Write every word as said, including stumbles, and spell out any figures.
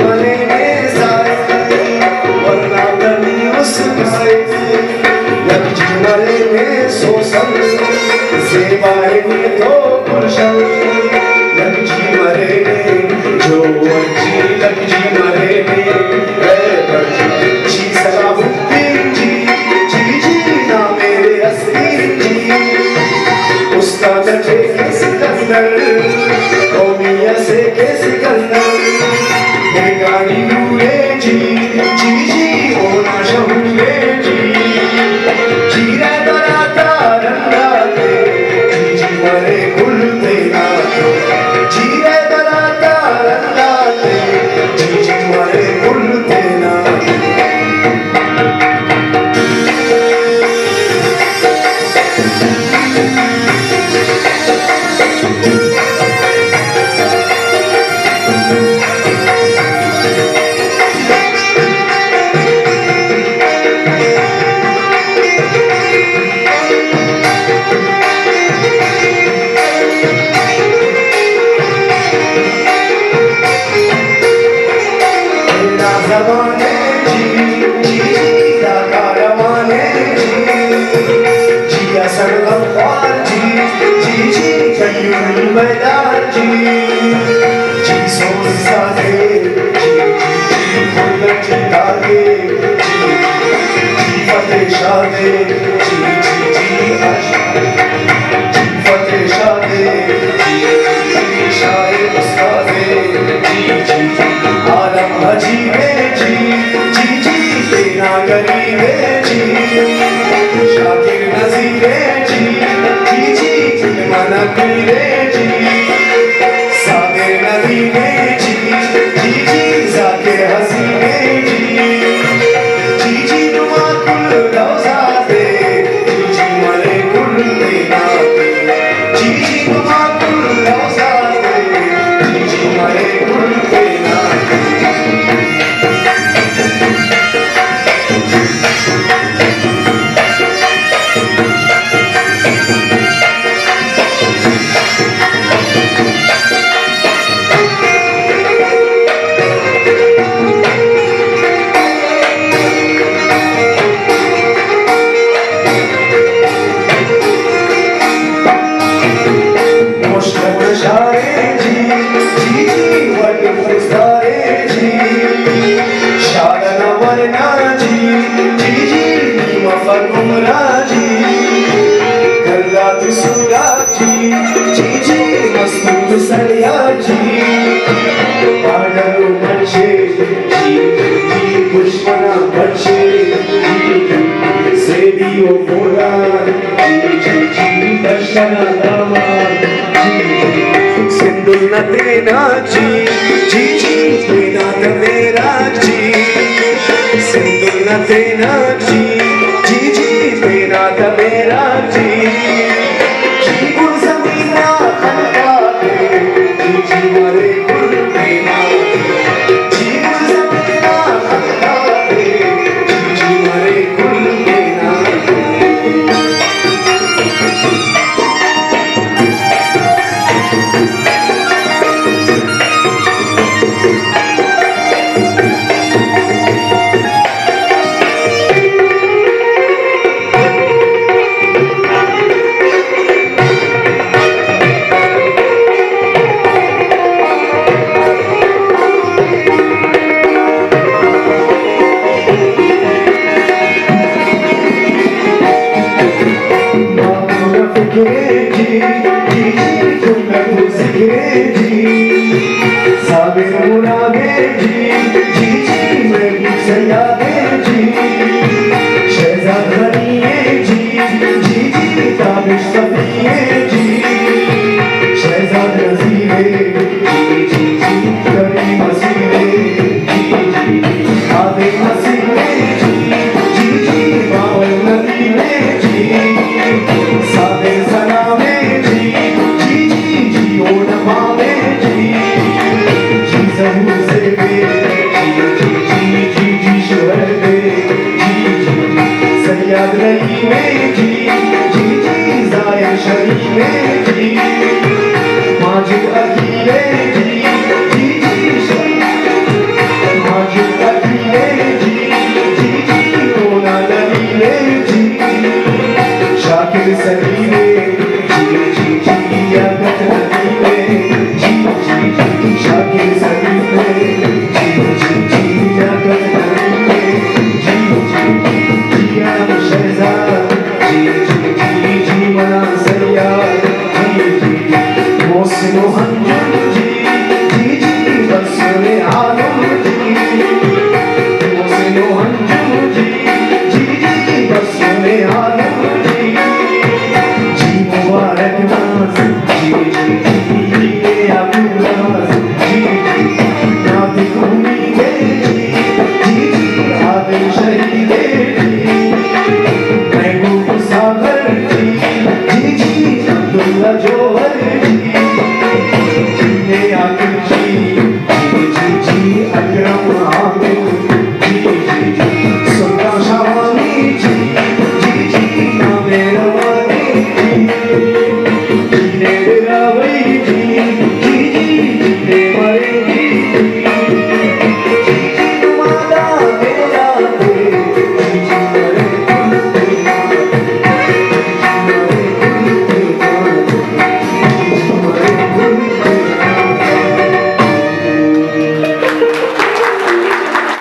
مرینے سائے، ورنہ تنی اس گائے۔ یکجی مرینے سوسن، زیبائے نے تو گلشن۔ یکجی مرینے جو، یکجی، یکجی مرینے، اے برجی، جی صلاح الدین جی، جی، جی، نا میرے حسین جی۔ استاد اٹے کے سکندر، قومی اسے کے سکندر، گرگانی نورے جی، جی جی اونا شہورے جی، جی رہبر آتا رندا تے، جی جی مرے گل تینا، جی رہبر آتا رندا تے، جی جی مرے گل تینا۔ تینا زبان ءِ جی، جی، جی، دا کاروان ءِ جی، جی، حسن غمخوار جی، جی، جی، قیومی بیدار جی، جی، سوز سادے، جی، جی، جی، خلت جی دادے، جی، جی، فتح شاہ دے، جی، جی، جی، عاشق۔ جی فتح شاہ دے، جی، جی، جی، شاہ استاد دے، جی، جی، جی، عالم حجی دے، جی، جی، جی، تینا گری دے، جی، شاکر نذیر دے، جی، جی، جی، من پیر دے، جی، صابر ندیم دے، جی، جی، جی، ذاکر حسین دے، جی، جی، جی، نما کل روزہ دے، جی جی مرے گل تینا، جی جی نما کل روزہ تے، جی جی مرے گل تینا۔ مشکل شارے جی، جی جی وڈ خضدارے جی، شارنا ورنا جی، جی جی نی مفر گمراہ جی، گلات سورا جی، جی جی مستور سریا جی، آڈر و منشے جی، جی جی دشمنا بچے جی، زیبی و پورا جی، جی جی دشنا دامان جی، سندھ نا تینا جی، جی جی تینا تمیرا جی، سندھ نا تینا جی، جی جی تینا تمیرا جی، جی گل زمین نا خندا تے، جی جی مرے گل تینا، جی گل زمین نا خندا تے، جی جی مرے گل تینا۔ فکرے جی، جی جی، تم تو ذکرے جی، صابر مرادے جی، جی جی، محبوب صیادے جی، شہزاد غنی جی، جی جی، تابش صفی جی، شہزاد نذیر جی، جی جی، کریم حسین جی، جی جی، عادل نذیر جی، جی جی، باول نذیر جی، صابر سلام جی، جی جی، جی اوڑ بابے جی، جی ظہور سے بے، جی جی، جی جی، جی شوہر بے، جی جی، سیاد رحیم جی، جی جی، ظاہر شریف جی، ماجد علی